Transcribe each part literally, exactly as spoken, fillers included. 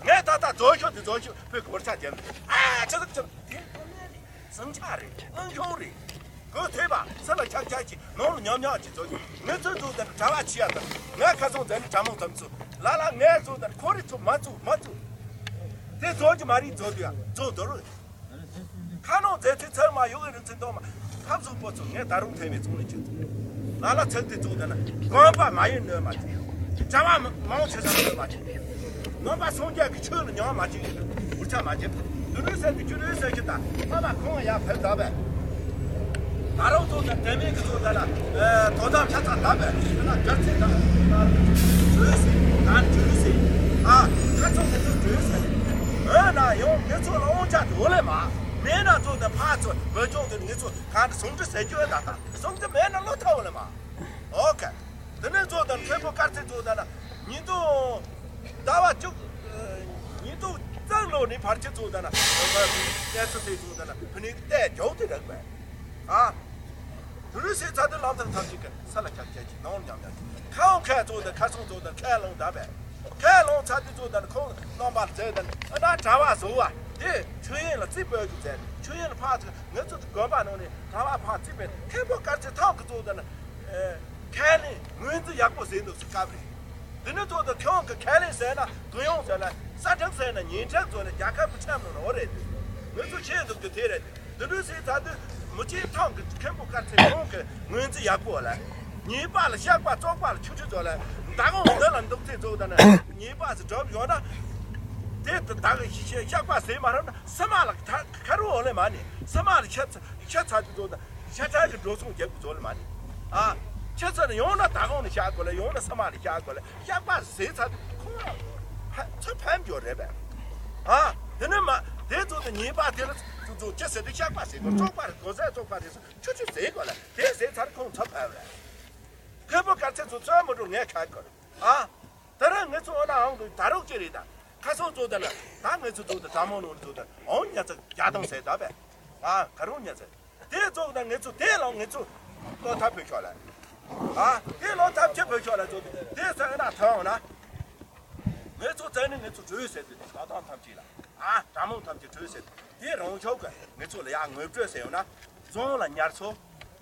ངས་ད་ལྟ་རྫོང་ཤོག་དེ་རྫོང་ཤོག་བོད་ཀྱི་བར་ཆ་རྒྱབ་ནས། ཨ་ཅི་ཟིག་ཅི་ཟིག་དེ་ཐོན་ནས་རེད། ཟིང་ཆ་རེད། དངོས་བྱུང་རེད། གོ་ཐོས་པ་སུ་ལ་ཆག་ཆག་ཅིག་ནང་ལ་ཉམས་ཉམས་ཅིག་རྫོང་ཤོག་ངས་ཚོད་རྫོང་དེར་གྲྭ་བ་ཆི་ཡ་དང་ངས་ཁ་སང་མཛད་ནས་གྲྭ་མང་ཙམ་ཚོ་ལ་ལ་ངས་རྫོང་དེར་ཁོ་རེ་ཚོ་མ་ཚོ་མ་ཚོ་དེ་རྫོང་གི་མ་རིག་རྫོང་དུ་ཡ་རྫོང་དོར་རོ། ཁ་ནང་མཛད་ཚེ་ཚར་མ་ཡོང་གི་རིན་ཚེ་གཏོང་མ། ཁམས་སོག་པོ་ཚོ་ངས་ད་རུང་ཐེ་མེད་ཚོང་ལས་ཆེ་ཚོ། ལ་ལ་ཚེ་འདི་ཚོ་དེ་ན་དགོན་པ་མ་ཡིན་གནོད་མ་བྱེད། གྲྭ་བ་མང་ཆེ་ས་གནོད་མ་བྱེད། ནོར་བ་སངས་རྒྱས་ཀྱི་ཆོས་ལ་ཉམས་མ་བྱེད། འུར་ཆ་མ་བྱེད། དུ་ནུས་ཟེར་གི་ཆུ་ནུས་ཟེར་གི་ད་ཕ་མ་ཁོང་ཡ་ཕེབས་ད་བས། ད་རུང་ཚོ་དེ་དེ་མིན་གི་ཚོ་དེ་ན་དོ་དམ་ཆ་ཚང་ད་བས་ན་གར་ཚེ་ད་བྲོས་ཟེར་ད་བྲོས་ཟེར་ཨ་ཁ་ཚོ་དེ་ཚོ་བྲོས་ཟེར། འོ་ན་ཡང་ངེད་ཚོ་ལ་དབང་ཆ་དེ་འོ་ལེ་མ། མེད་ན་ཚོ་དེ་ཕར་ཚོ་བོད་ལྗོངས་དེ་ངེད་ཚོ་གང་གི་ཟུང་འབྲེལ་ཟེར་རྒྱུ་ཡོད་ད་ད་ཟུང་འབྲེལ་མེད་ན་ལོ་ཐ་འོ་ལེ་མ། ཨོ་ཁེ། དེ་ནས་ཚོ་དེ་མཁན་པོ་དཀར་ཚེ་ཚོ་དེ་ན་ཉིས་སྟོང་ཟླ་བ་བཅུ་ཉིས་སྟོང་རྩ་ལོ་ནས་ཕར་ཆེ་ཚོ་དེ་ན་གནས་ཚུལ་དེ་ཚོ་དེ་ན་ཕུ་ནི་གི་ལྟས་རྒྱོག་དེ་རག་པས། ཨ། དུ་རུ་སེ་ཚ་དུ་ལམ་ཐང་ཐམས་ཅད་ཀྱི་ས་ལ་ཁྱབ་ཁྱབ་ཀྱི་ནང་ཉམས་ཉམས་ཀྱི་ཁ་འོང་ཁ་ཚོ་དང་ཁ་སང་ཚོ་དང་ཁ་ལོང་ད་བས། ཁ་ལོང་ཚ་དུ་ཚོ་དང་ཁོང་རྣམ་པར་མཛད་དང་ཨ་ན་གྲྭ་བ་བཟོ་བ་དེ་ཆོས་ཡིན་ལ་རྩིས་སྤོས་ཀྱི་མཛད་ཆོས་ཡིན་ལ་ཕག་ཚོ་ངེད་ཚོ་དགོན་པ་ནང་ནས་གྲྭ་བ་ཕག་རྩིས་སྤོས་མཁན་པོ་དཀར་ཚེ་ཐང་གི་ཚོ་དང་ཁ་ལེན་ངོས་འཛིན་ཡག་པོ་བཟོས་འདུག་སུ་སྐབས་རེད། དེ་ནི་ཚོ་དང་ཁྱོད་ཀྱི་ཁ་ལེན་ཟེར་ན་གུ་ཡོང་ཟེར་ལ་ས་ཁྲག་ཟེར་ན་ཉིན་ཁྲག་ཚོ་ལ་རྒྱལ་ཁབ་ཀྱི་ཁྲིམས་ནང་ལ་འོ་རེད་དེ་ངེད་ཚོ་ཤེས་འདུག་གི་དེ་རེད་དེ། དེ་འདྲ་ཟེར་ཚར་དུས་མི་ཆེན་ཐང་གི་མཁན་པོ་དཀར་ཚེ་ཁོང་གི་ངོས་འཛིན་ཡག་པོ་ལ། ཉེས་པ་ལ་བཤགས་པ་བཙོག་པ་ལ་ཆུ་ཆུ་ཚོ་ལ་མདའ་དགོང་འདི་ལ་འདུག་ཚེ་ཚོ་དང་ཉེས་པ་ཟེར་གྲབས་ཡོང་ན། དེ་ད་གི་བཤགས་པ་ཟེར་མ་རབས་ན་སི་མ་ལ་ཁ་རུ་འོ་ལེ་མ་ནི་སི་མ་ལ་ཤ་ཤ་ཚ་དུས་ཚོ་དང་ཤ་ཚ་གི་འགྲོ་སོང་རྒྱབ་གི་ཚོ་ལེ་མ་ནི། ཨ། ཤ་ཚ་ནི་ཡོང་ན་མདའ་དགོང་ནི་བཤགས་དགོས་ལེ་ཡོང་ན་སི་མ་ལ་བཤགས་དགོས་ལེ། བཤགས་པ་ཟེར་ཚར་དུས་ཁོང་ལ་ཕ་ཚོད་ཕན་འབྱོར་རེད་པས། ཨ། དེ་ནི་མ་དེ་ཚོ་དེ་ཉེས་པ་དེ་ལ་ཚོ་ཚོ་ཅི་ཟེར་དེ་བཤགས་པ་ཟེར་དགོས་བཙོག་པ་རེད་དགོས་ཟས་བཙོག་པ་རེད་ཟེར་ཆུ་ཆུ་ཟེར་དགོས་ལ་དེ་ཟེར་ཚར་ཁོང་ཚོད་ཕན་རེད། མཁན་པོ་དཀར་ཚེ་ཚོ་ཚོད་མི་འགྲོ་ངས་ཁ་དགོས་རེད། ཨ། ད་རང་ངེད་ཚོ་འོ་ན་ཨང་དུ་ད་རོགས་ཅི་རེད་ད་ཁ་སང་ཚོ་དེ་ལ་ད་ངེད་ཚོ་ཚོ་དེ་གྲྭ་མང་ནོར་ཚོ་དེ་ཨང་ཉ་ཚ་རྒྱ་དང་ཟེར་ད་པས། ཨ་ག་རོགས་ཉ་ཚ། དེ་ཚོ་ན་ངེད་ཚོ་དེ་ལ་ངེད་ཚོ་ལོ་ཐབས་བོད་ཤོག་ལ། ཨ་དེ་ལོ་ཐབས་ཆེ་བོད་ཤོག་ལ་ཚོ་དེ་ས་ན་ཐང་ན། ངེད་ཚོ་བཙན་ནི་ངེད་ཚོ་གྲོས་ཟེར་དུས་ད་ཐང་ཐམས་ཅད་ལ་ཨ་གྲྭ་མང་ཐམས་ཅད་གྲོས་ཟེར་དུས་དེ་རང་ཤོག་གི་ངེད་ཚོ་ལ་ཡ་ངོས་སྤྲོད་ཟེར་ཡོང་ན་རྫོང་ལ་ཉར་ཚོ་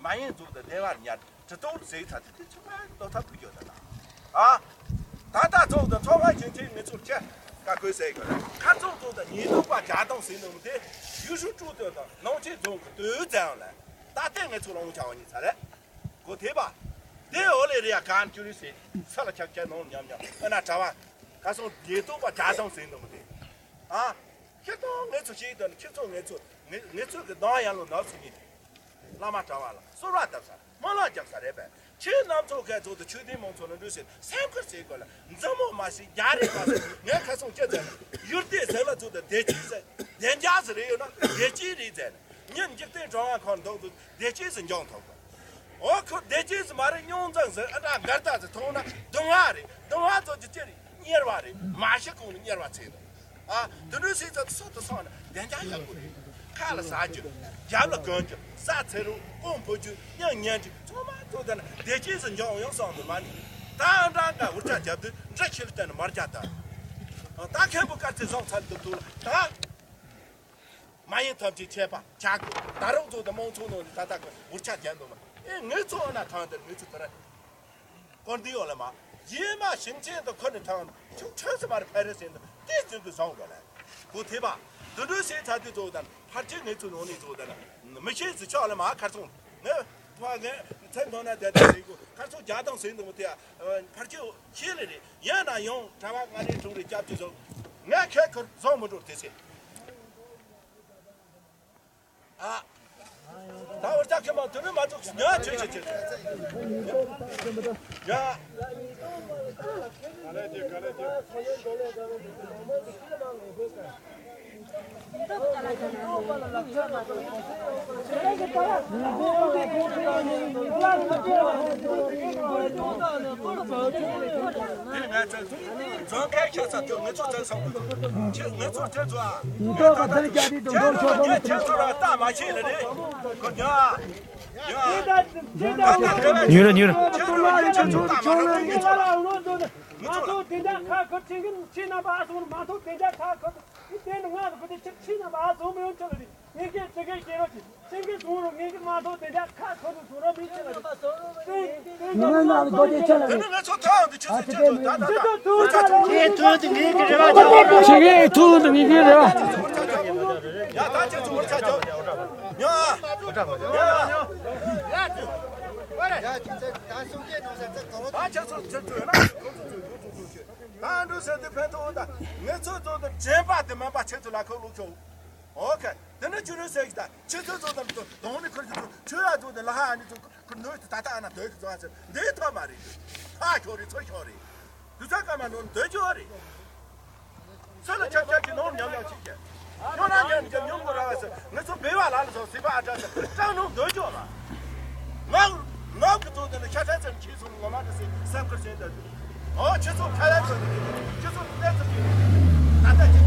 མ་ཡིན་འཛུགས་དང་བདེ་བར་ཉར་གྲི་སྟོང་ཟེར་ཚ་དེ་དེ་ཚོ་ལོ་ཐབས་བོད་ཤོག་ད་ད། ཨ། ད་ལྟ་ཚོགས་དང་ཚོགས་པ་ཆེན་ཆེན་ངེད་ཚོར་ཆེ་བཀའ་བཀོད་ཟེར་དགོས་ལ་ཁ་ཚོགས་ཚོགས་དང་ཉེས་རྡུང་པ་བྱ་སྟངས་ཟིན་ནོ་དེ་ཡུལ་ཤུལ་དཀྲུག་དོན་དང་ནང་ཆེན་རྫོང་གི་དོན་ཙམ་ལ་ད་ལྟའི་ངེད་ཚོ་ལ་འོང་ཆ་བ་ཉིད་ཚ་རེད། གོ་ཐེ་པ། དེ་འོ་ལེ་རེ་ཡ་གང་ཅུ་རི་ཟེར་ས་ལ་ཁྱབ་ཁྱབ་ནང་ཉམས་ཉམས་ཨ་ན་གྲྭ་བ་ཁ་སང་ཉེས་རྡུང་པ་བྱ་སྟངས་ཟིན་ནོ་དེ། ཨ། ཁྱེད་ཚོ་ངེད་ཚོ་ཞིག་དང་ཁྱེད་ཚོ་ངེད་ཚོ་ངེད་ངེད་ཚོ་གི་གདོང་ཡང་ལོ་ནག་སུ་ཉིད། བླ་མ་གྲྭ་བ་ལ་གསོལ་བ་བཏབ་ས་སྨོན་ལམ་རྒྱབ་ས་རེད་པས། ཁྱེད་རྣམ་ཚོ་གས་ཚོ་དང་ཆོས་ལྡན་མང་ཚོགས་ལ་འགྲོ་ཟེར་སེམས་ཁུར་བྱེད་དགོས་ལ་མཛུབ་མོ་མ་ཟིན་རྒྱ་རེད་པ་ཟེར་ངས་ཁ་སང་སྐྱེ་ཚར་ཡུལ་སྡེ་ཟེར་ལ་ཚོ་དང་བདེ་སྐྱིད་ཟེར་བདེ་འཇགས་ཟེར་རེད་ཡོད་ན་བདེ་སྐྱིད་རེད་ཟེར་ནས་ཉིན་འཇིག་རྟེན་གྲོང་བ་ཁོང་འདོགས་འདུག་བདེ་སྐྱིད་ཟེར་འཇོག་ཐུབ་དགོས། འོ་ཁོ་བདེ་སྐྱིད་ཟེར་མ་རེད་རྙོག་འཛིང་ཟེར་ཨ་འདྲ་འགལ་ཟླ་ཟེར་མཐོང་ན་སྡུག་བསྔལ་རེད། སྡུག་བསྔལ་ཚོ་ཅི་ཅི་རེད་དམྱལ་བ་རེད། མ་ཤི་གོང་ནས་དམྱལ་བ་ཚེ་འདུག་ཨ། དུད་འགྲོའི་སྲིད་རྩ་དུ་སོགས་དུ་སོང་ན་བདེ་འཇགས་ཡག་པོ་རེད། ཁ་ལ་ཟ་རྒྱུ། རྒྱབ་ལ་གོན་རྒྱུ། ས་ཚེ་རུ་ཀོང་ཕོ་རྒྱུ་གཉང་ཉལ་རྒྱུ་ཚང་མ་ཚོ་དེ་ན་བདེ་སྐྱིད་སུ་འཇོག་ཡོང་སོང་དུ་མ་ནི། ད་འདྲ་འགའ་འུར་ཆ་རྒྱབ་དུས་འདྲ་ཁྱེར་བསྟན་མར་རྒྱ་ད། ད་མཁན་པོ་དཀར་ཚེ་བཟང་ཚར་འདུག་ཐུག་ལ་ད། མ་ཡིན་ཐབས་ཀྱི་ཆད་པ་བྱ་དགོས། ད་རུང་ཚོ་དེ་མང་ཚོགས་ནང་ནས་ད་ལྟ་གི་འུར་ཆ་རྒྱབ་འདུག་མ་ཨེ་ངེད་ཚོ་འོ་ན་ཐང་དེར་ངེད་ཚོ་དེ་ར། སྐོར་འདི་ཡོད་ལ་མ། རྗེས་མ་ཞིང་ཆེན་དུ་ཁོ་ནི་ཐང་ཆུ་ཁྲོད་སུ་མར་ཕེ་རེ་ཟིན་དུ་དེ་ཚུན་དུ་བཟང་དགོས་ལ། གོ་ཐེ་པ། དུད་འགྲོའི་སྲས་ཚ་དུས་ཚོ་དང་ཕར་ཆེར་ངེད་ཚོ་ནང་ནས་ཚོ་དང་མི་ཤེས་སུ་ཆགས་ལ་མ་ཁར་སོང་། ངས་ཕ་ངས་མཚན་མཐོང་ན་དེ་དང་ཟིན་གོ་ཁར་སོང་རྒྱ་དང་ཟིན་དུ་མི་ཐེ་ཕར་ཆེར་ཤེས་ལེ་རེད། ཡིན་ན་ཡང་གྲྭ་བ་ང་རེ་དྲུང་རེ་སྐྱབས་ཀྱི་བཟང་། ངས་ཁེ་ཁུར་བཟང་མི་འགྲོ་དེ་ཟེར། ཨ། ད་བར་ཅག་ཁེ་མ་དུ་རུ་མ་ཐུག་ཉ་ཆེ་ཆེ་ཆེ། ཉ། ང་ཚོ་རྫོང་ཁའི་ཆ་ཚང་དུ་ངེད་ཚོ་བཙན་སོང་། ཁྱེད་ངེད་ཚོ་བཙན་ཚོ་ཨ། ཁྱེད་ཚོ་ལ་ངས་ཁྱེད་ཚོ་ལ་ལྟ་མ་ཤེས་ལ་རེད། ཁོ་ཉ། ཉ། ཉུལ་ར་ཉུལ་ར། ཁྱེད་ཚོ་ལ་ངས་ཁྱེད་ཚོ་ལྟ་མ་རེད་ངེད་ཚོ་ལ། མ་ཐོག་དེ་འདྲ་ཁ་ཁུར་ཆེན་གི་ཆེ་ན་པ་ཨ་སོང་མ་ཐོག་དེ་འདྲ་ཁ་ཁུར་དེ་ནི་ང་གི་བུ་དེ་ཆེ་ཆེ་ན་པ་ཨ་སོང་མི་ཡོང་ཆོག་གི་རེད། ངེད་ཀྱི་དེ་གའི་སྐྱེ་རོགས་ཀྱི་སེང་གེ་བཟུང་རུང་ངེད་ཀྱི་མ་ཐོག་དེ་འདྲ་ཁ་ཁུར་དུ་བཟུང་རོགས་མི་བྱེད་ལ་རེད། ང་ལ་སྒོ་དེ་ཆ་ལ་རེད། ང་ཚོ་ཐང་འདི་ཆུ་ཚོད་ཆུ་ཚོད་ད་ད་ད། ཁྱེད་ཐུག་དུ་ངེད་ཀྱི་རེ་བ་ཆགས་པ་རེད། ཁྱེད་ཀྱི་ཐུག་དུ་ངེད་ཀྱི་རེ་བ། ཡ་ད་ཁྱེད་ཚོ་བར་ཆ་རྒྱབ། ཉོ་ཨ། ཉོ་ཨ། ད་ཁྱེད་ཚོ་ཚེ་ཚོད་ཡོད་ན་ཁོང་ཚོ་ཚོད་ཡོད་ཁོང་ཚོ་ཚོད་ཡོད་ཁོང་ཚོ་ཚོད་ཡོད་ཁོང་ཚོ་ཚོད་ཡོད། ད་འགྲོ་ཟེར་དུས་ཕན་ཐོགས་ད་ངེད་ཚོ་ཚོ་དུ་དྲན་པ་དེ་མ་པ་ཁྱེད་ཚོ་ལ་ཁོ་ལུགས་ཆོག་ཨོ་ཁེ། དེ་ནས་ཆུ་རུ་ཟེར་གི་ད་ཁྱེད་ཚོ་ཚོ་དང་དུ་དོང་ནི་ཁུར་གི་ཚོ་ཆུ་ཡ་ཚོ་དུ་ལ་ཧ་ནི་ཚོ་ཁུར་ནོས་དུ་ད་ད་ཨ་ན་དོས་གི་ཚོ་ཨ་ཚོ་འདི་ཐོ་མ་རེད། ཧ་ཁྱོ་རེད་ཚོ་ཁྱོ་རེད། དུ་ཚ་ཀ་མ་ནོ་འདོད་ཁྱོ་རེད། ཚོ་ལ་ཆབ་ཆབ་ཀྱི་ནོར་ཉམས་ཉམས་ཅིག་གི་ཉོ་ན་ཉམས་ཀྱི་ཉོ་གོ་ར་བ་ཟེར་ངེད་ཚོ་བེ་བ་ལ་ལ་སོ་སི་པ་ཨ་ཏྲ་ཟེར་སྐྲག་ནོ་འདོད་ཁྱོ་ལ། ང་ང་གི་ཚོ་དེ་ནི་ཤ་ཁྲ་ཚན་ཁྱེད་ཚོ་ངོ་མ་དུ་སེ་སེམས་ཁུར་ཟིན་འདོད། ཨོ་ཁྱེད་ཚོ་ཁ་ཡ་ཚོ་ཁྱེད་ཚོ་གནས་ཚུལ་གྱི་ད་ལྟ་ཁྱེད་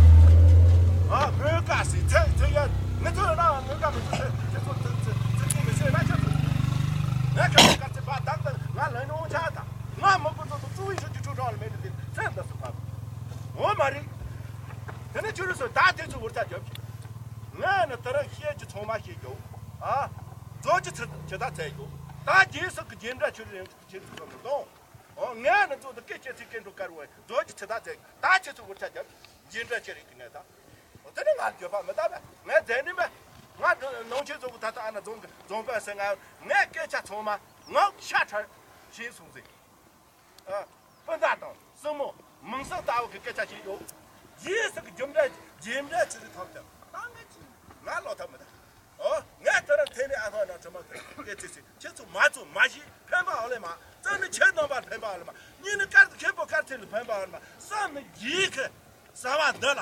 ཨ་མོས་དཀའ་སི་ཚེ་ཚེ་ཡ་ངེད་ཚོ་ཡོད་ན་མོས་དཀའ་མི་ཚོ་ཚེ་ཁྱེད་ཚོ་ཚེ་ཚེ་ཚེ་ཚེ་མི་ཤེས་ན་ཁྱེད་ཚོ་ང་ཁྱེད་ཚོ་དཀའ་ཚེ་བ་དག་ཏུ་ང་ལ་ནོ་ཆ་དང་ང་མོ་ཀུ་ཚོ་ཚོ་ཚུ་ཡི་ཤོ་ཅི་ཁྲུ་གྲོགས་ལ་མེད་དུ་དེ་ཚེ་འདི་སུ་ཕབ་འོ་མ་རེད། དེ་ནས་ཁྱོད་རུ་སོ་ད་དེ་ཚོ་བུར་ཆ་རྒྱབ་ཀྱི་ང་ནི་དེ་རིང་བཤད་ཀྱི་ཚང་མ་བཤད་རྒྱུ་ཨ་ཛོ་ཅི་ཚེ་ཇི་ད་ཚེ་རྒྱུ་ད་རྗེས་སུ་གི་རྗེས་འདྲ་ཁྱོད་རིང་ཁྱེད་ཚོ་མི་གཏོང་། ཨོ་ངས་ནི་ཚོ་དེ་སྐད་ཆ་ཚིག་སྐད་འགྲོ་དཀར་བོ་རྫོགས་ཀྱི་ཚེ་ད་ཚེ་ད་ཁྱེད་ཚོ་བུར་ཆ་རྒྱབ་འཇིན་འདྲ་ཁྱེད་རིག་གི་ངས་ད། ཨོ་དེ་ནི་ང་འགྱོད་པ་མི་ད་བས་ངས་རྫས་ནི་མས་ང་ནང་ཆེན་ཚོ་གི་ད་ལྟ་ཨ་ན་རྫོང་གི་རྫོང་དཔོན་ཟེར་ང་ངས་སྐད་ཆ་ཚང་མ་ངག་ཤ་ཁྲ་ཤེས་སོང་ཟེར། ཨ་སྤུན་ཟླ་དང་སྲིང་མོ་མིང་སྲིང་ལྟ་བུ་གི་སྐད་ཆ་ཞིག་ཡོད། རྗེས་སུ་གི་རྒྱུ་འབྲས་རྗེས་འབྲས་ཆི་ཟིག་ཐོབ་ཀྱང་ད་ངས་ཅི་ང་ལོ་ཐབས་མི་ད། ཨོ་ངས་དེ་རིང་ཐེ་ནས་ཨ་ཧོ་ན་ཁྲི་མ་ཁྲི་སྐད་ཆ་ཟིག་ཁྱེད་ཚོ་མ་ཚོ་མ་ཤེས་ཕན་པ་ཨོ་ལེ་མ་རྩ་ནི་ཁྱེད་རྣམ་པར་ཕན་པ་ཨོ་ལེ་མ་གཉིས་ནི་དཀར་མཁན་པོ་དཀར་ཚེ་ལ་ཕན་པ་ཨོ་ལེ་མ་བསམ་ནི་ཡིད་ཁི་ཟ་བ་འདི་ལ་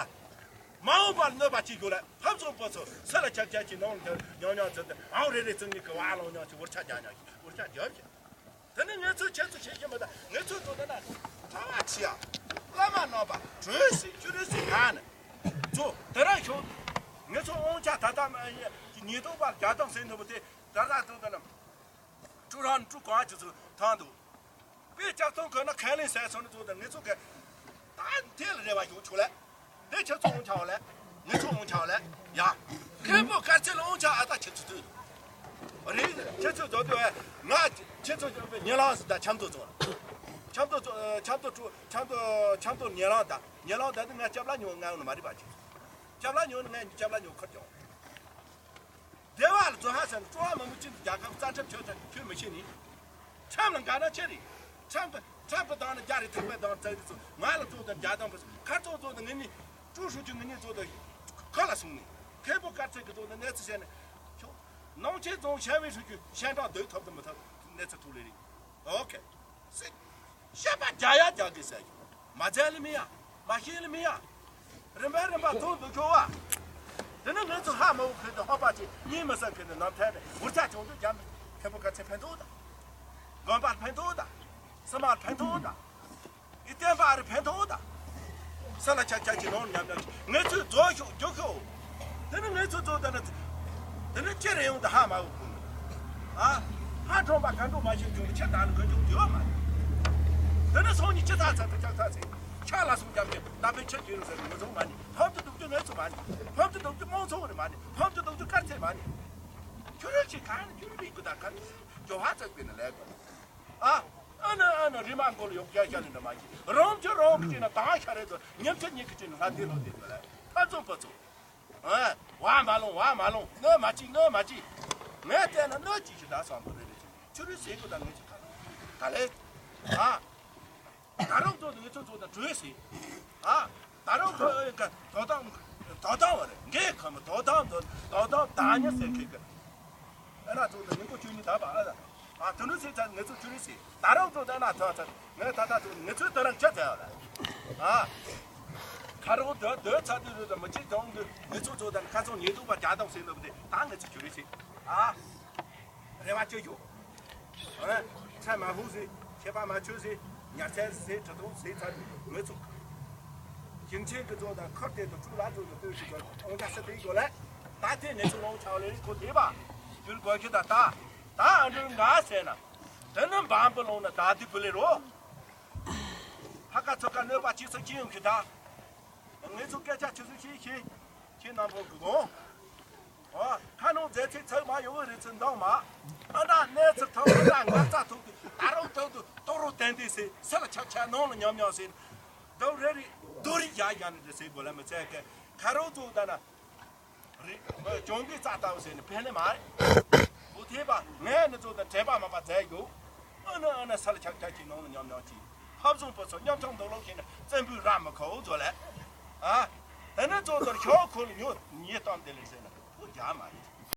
མ་འོངས་པར་གནོད་པ་ཅིག་ཡོད་ལ་ཕམ་ཚོང་པོ་ཚོ་སུ་ལ་ཆག་ཆག་ཅིག་ནང་ལ་ཉོ་ཉོ་ཚོ་འདི་ཨང་རེ་རེ་ཚོ་གཉིས་ཀི་བ་ལོང་ཉོ་ཅིག་བུར་ཆ་རྒྱག་ཉོ་ཅིག་བུར་ཆ་རྒྱབ་ཅིག་དེ་ནི་ངེད་ཚོས་ཁྱེད་ཚོ་ཤེས་ཀྱི་མི་འདུག་ངེད་ཚོས་ཚོ་དེ་ན་གྲྭ་བ་ཆེ་ཡ། བླ་མ་རྣམ་པ་གྲོས་སི་ཆུ་རེ་སི་ང་ནི། ཚོ་དེ་རང་ཤོག་ངེད་ཚོ་དབང་ཆ་ད་ལྟ་མ་ཉིས་སྟོང་པ་བརྒྱ་སྟོང་ཟིན་འདུག་པ་དེ་ད་ལྟ་ཚོ་དེ་ན། ཀྲུ་རང་ཀྲུ་གང་ཅི་ཚོ་ཐང་འདུག་པའི་ལྕགས་ཐོང་ཁོ་ན་ཁས་ལེན་ཟས་སོང་ནི་ཚོ་དེ་ངེད་ཚོ་གི། ད་དེ་ལ་རེ་བ་ཡོད་ཆོག་ལེ། དེ་ཁྱེད་ཚོ་འོང་ཆ་བ་ལེ། ངེད་ཚོ་འོང་ཆ་བ་ལེ། ཡ། མཁན་པོ་དཀར་ཚེ་ལ་འོང་ཆ་ཨ་ད་ཁྱེད་ཚོ་དུས། རེད། ཁྱེད་ཚོ་ཚོ་དུས་ང་ཁྱེད་ཚོ་ཚོ་ཉེ་ལམ་ཟི་ད་ཆམ་ཏོ་ཚོ། ཆམ་ཏོ་ཚོ་ཆམ་ཏོ་ཀྲུ་ཆམ་ཏོ་ཆམ་ཏོ་ཉེ་ལམ་ད་ཉེ་ལམ་ད་དུ་ང་སྐྱབས་ལ་ཉོ་ང་ཡོང་ནི་མ་རེད་པ་ཁྱེད་ཚོ། སྐྱབས་ལ་ཉོ་ནི་ང་སྐྱབས་ལ་ཉོ་ཁར་ཀྱང་། སྡེ་བ་ལ་རྫོང་ཧ་ཟེར་ནས་སྤྲོ་བ་མང་པོ་ཅན་དུ་རྒྱལ་ཁབ་རྩ་ཁྲིམས་ཆོས་དང་ཆོས་མི་ཤེས་ནི། ཁྲམ་ལ་འགའ་ན་ཆེ་རེད། ཁྲམ་གི་ཁྲམ་གི་དང་ནི་རྒྱ་རེད་ཐག་པའི་དང་རྩ་རེད་ཚོ་ང་ལ་ཚོ་དང་རྒྱ་དང་པོ་ཁ་ཚོ་ཚོ་དང་ངེད་ནི་ཀྲུའུ་ཧྲུའུ་ཅི་ངེད་ནི་ཚོ་དང་ཁ་ལ་སོང་ནི་མཁན་པོ་དཀར་ཚེ་གི་ཚོ་དང་གནས་ཚུལ་བཤད་ནི་ཁྱོ་ནང་ཆེན་རྫོང་ཞན་བའི་ཧྲུའུ་ཅི་ཞན་གྲངས་སྡོད་ཐུབ་དང་མི་ཐུབ་གནས་ཚུལ་ཐུག་ལེ་རེད། ཨོ་ཁེ། སྲིད། བཤད་པ་རྒྱ་ཡ་རྒྱ་གི་ཟེར་གི། མ་བཙལ་ལེ་མི་ཡ། མ་ཤེས་ལེ་མི་ཡ། རིམ་པས་རིམ་པ་ཐོན་འདུག་ཁྱོ་བ། དེ་ནི་ངེད་ཚོ་ཧ་མ་གོ་མཁན་དེ་ཧོ་པ་ཅིག་གཉིད་མི་སད་མཁན་དེ་ནམ་ཐལ་ནས་འུར་ཆ་ཆུང་དུ་རྒྱབ་ནས་མཁན་པོ་དཀར་ཚེ་ཕན་ཐོགས་དང་། དགོན་པར་ཕན་ཐོགས་དང་། སྲིད་དམག་ཕན་ཐོགས་དང་། ཨི་བསྟན་པ་རེ་ཕན་ཐོགས་དང་། ས་ལ་ཆག་ཆག་ཅིག་ནོར་ཉམས་ཉམས་ཅིག་ངེད་ཚོས་རྫོགས་ཤོག་རྒྱུག་ཤོག་དེ་ནི་ངེད་ཚོ་ཚོ་དེ་ནི། དེ་ནི་ཅི་རེ་ཡོང་དུ་ཧ་མ་གོ་ཁུངས། ཨ། ཧ་གྲོང་པ་ག་འགྲོ་མ་ཤེས་བྱུང་ནི་ཁྱེད་དང་ནི་ག་འཇུག་འདུས་མ་རེད། དེ་ནི་སོང་ཉིད་ཅི་ཐག་ཚ་དེ་ཅག་ཐག་ཚེ། ཆ་ལ་སོང་རྒྱབ་ཀྱི་ད་ཕན་ཆེར་གྱིས་རུ་ཟེར་ནི་ངོ་ཚོང་མ་ནི་ཕམ་དུ་འདུག་རྒྱུ་ངེད་ཚོ་མ་ནི་ཕམ་དུ་འདུག་རྒྱུ་དམངས་ཚོང་རེད་མ་ནི་ཕམ་དུ་འདུག་རྒྱུ་དཀར་ཚེ་མ་ནི། ཁྱོད་རང་ཅི་གང་ནི་ཁྱོད་རང་རིག་གི་ད་ག་ནི་ཇོ་ཧ་ཚག་པའི་ནི་ལས་དགོས། ཨ། ཨ་ན་ཨ་ན་རི་མ་མགོ་ལ་ཡོག་རྒྱ་རྒྱ་ནི་འདྲ་མ་གྱིས་རོང་ཆུ་རོང་གི་ཅི་ན་དང་ཤ་རེ་ཚོ་ཉམས་ཆུ་ཉིད་ཀྱི་ཅི་ན་ལྷ་དེ་ལོ་དེ་ཚོ་ལ་ཕ་ཚོ་པ་ཚོ། ཨ། བ་མ་ལོང་བ་མ་ལོང་གནོད་མ་ཅིག་གནོད་མ་ཅིག་ངས་བལྟས་ན་གནོད་ཅིག་ཞིག་ད་བསམ་པ་རེ་རེ་ཅིག་ཆུ་རུད་ཟེར་གོ་ད་ངས་ཅིག་ག་ལེ། ཨ། ད་རུང་ཚོ་ངེད་ཚོ་ཚོ་དང་གྲོས་ཟེར། ཨ། ད་རུང་ཁོ་ཨེ་ཀ་དོ་དམ་དོ་དམ་བ་རེད་ངས་ཁ་མ་དོ་དམ་དོ་དོ་དམ་ད་ཉ་ཟེར་ཁེ་ཀ་ཨ་ན་ཚོ་དང་ཉིན་གོ་བཅུ་གཉིས་ད་པ་ཨ་ད། ཨ་དེ་ནུ་ཟེར་ཚ་ངེད་ཚོ་བཅུ་རེ་ཟེར། ད་རུང་ཚོ་དང་ན་ཚ་ཚ་ངས་ད་ད་ཚོ་ངེད་ཚོའི་དོ་རང་ཆ་ཚ་ཡོད་ལ། ཨ། ཁ་རོག་སྡོད་སྡོད་ཚ་དུས་རུ་དང་མི་གཅིག་དང་དུས་ངེད་ཚོ་ཚོ་དང་ཁ་སང་ཉེ་དུ་པ་རྒྱ་དང་ཟེར་འདུག་དེ་ད་ངེད་ཚོ་བཅུ་རེ་ཟེར། ཨ། རེ་བ་ཅི་ཡོད། ཨ། ཚ་མ་ཧུ་ཟེར་ཁྱད་པར་མ་ཆོད་ཟེར་ཉར་ཚལ་ཟེར་གྲི་ཐོང་ཟེར་ཚ་དུས་ངེད་ཚོ། ཞིང་ཆེན་གྱི་ཚོ་དང་ཁུར་དེ་དང་ཕྲུག་ལ་ཚོ་དང་ལྟོས་ཤིག་དང་ཨོང་ཆ་སེ་དེ་ཡོད་ལ། ད་དེ་ངེད་ཚོ་ལོང་ཆ་ལེ་ཁོ་དེ་པ། ཡུལ་གོ་ཁྱི་ད་ད། ད་ཨ་འདྲུ་ང་ཟེར་ན། དེ་ནི་འབའ་འབུ་ལོང་ན་ད་དེ་བུ་ལེ་རོ། ཕ་ཁ་ཚོ་ཁ་གནོད་པ་ཅི་ཚོ་ཅི་ཡོང་གི་ད། ངེད་ཚོ་སྐད་ཆ་ཆུ་ཚོད་ཤེས་ཤེས། ཁྱེད་རྣམ་པོ་གི་དགོངས། ཨོ། ཁ་ནང་མཛད་ཚེ་ཚོད་མ་ཡོང་བའི་རེད་ཚེ་འདང་མ། ཨ་ན་གནས་ཚུལ་ཐོག་ཨ་ན་ངར་རྩ་ཐོག་ཏུ་ད་རུང་ཐོག་ཏུ་ཏོག་རོ་བསྟན་ཏེ་ཟེར་སེ་ལ་ཆག་ཆག་ནང་ལ་ཉམས་ཉམས་ཟེར། རྡོ་རེ་རེ་རྡོ་རི་རྒྱག་རྒྱག་ནས་དེ་ཟེར་དགོས་ལ་མི་ཚད་ཀ་ཁ་རོག་ཚོ་ད་ན། རེད། གྱོང་གུན་རྩ་ལྟ་བུ་ཟེར་ནས་ཕན་ལེ་མ་རེད། འོ་དེ་བ་ངས་ནི་ཚོ་དང་བྲེལ་བ་མ་པ་མཛད་རྒྱུ། ཨ་ན་ཨ་ན་སལ་ཆག་ཆག་གི་ནང་ལ་ཉམས་ཉམས་ཀྱི་ཧབ་བཟུང་པོ་ཚོ་ཉམ་ཆུང་འདུག་ལོག་ཤེས་ན་བཙན་པོའི་ར་མི་ཁ་འོ་ཚོ་ལས། ཨ། དེ་ནི་ཚོ་དང་ཤོག་ཁོ་ལ་ཉོ་ཉེ་གཏམ་དེ་ལས་ཟེར་ན་འོ་རྒྱ་མ་རེད།